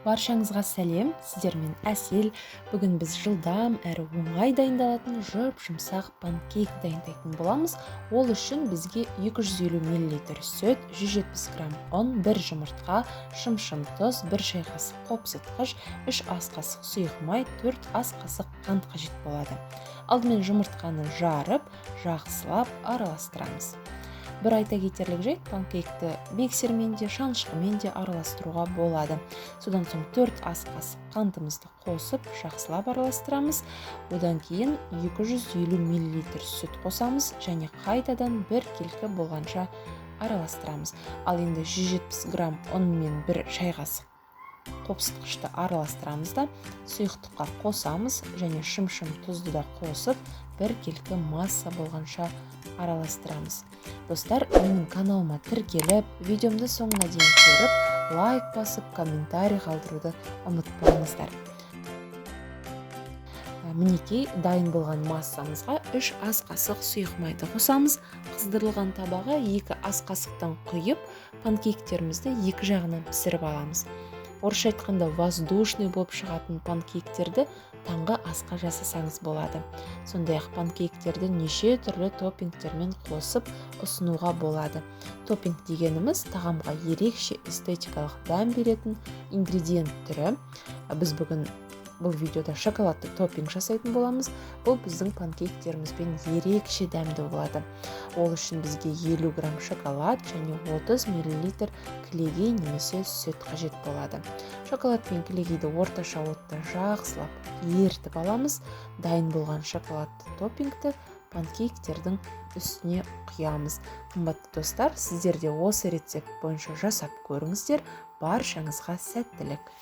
Баршаңызға сәлем, сіздермен Әсел. Бүгін біз жылдам әрі оңай дайындалатын жұп-жұмсақ панкейк дайындайтын боламыз. Ол үшін бізге 250 мл сүт, 170 грамм ұн, 1 жұмыртқа, шымшым тұз, 1 шай қасық қопсытқыш, 3 ас қасық сұйық май, 4 ас қасық қант қажет болады. Алдымен жұмыртқаны жарып, жақсылап араластырамыз. Бір айта кетерлік жайт, панкейкті миксермен де, шанышқымен де араластыруға болады. Содан соң 4 ас қасық қантымызды қосып, жақсылап араластырамыз. Одан кейін 250 мл сүт қосамыз және қайтадан бір келкі болғанша араластырамыз. Ал енді 170 грамм ұн мен 1 шай қасық қопсытқышты араластырамыз да, сұйықтыққа қосамыз және шымшым тұзды да қосып, бір келкі масса болғанша араластырамыз. Достар, менің каналыма тіркеліп, видеомды соңына дейін көріп, лайк басып, комментарий қалдыруды ұмытпаңыздар. Мінекей, дайын болған массамызға 3 ас қасық сұйық майды қосамыз. Қыздырылған табаға 2 ас қасықтан құйып, панкейктерімізді екі жағынан пісіріп аламыз. Орысша айтқанда воздушный болып шығатын панкейктерді таңғы асқа жасасаңыз болады. Сондай-ақ панкейктерді неше түрлі топпингтермен қосып ұсынуға болады. Топпинг дегеніміз тағамға ерекше эстетикалық дәм беретін ингредиент түрі. Біз бүгін бұл видеода шоколадты топпинг жасайтын боламыз. Бұл біздің панкейктерімізбен ерекше дәмді болады. Ол үшін бізге 50 грамм шоколад және 30 миллилитр кілегей немесе сүт қажет болады. Шоколад пен кілегейді орташа отта жақсылап ерітіп аламыз. Дайын болған шоколадты топпингті панкейктердің үстіне құямыз. Қымбатты достар, сіздер де осы рецепт бойынша жасап көріңіздер. Баршаңызға сәттілік.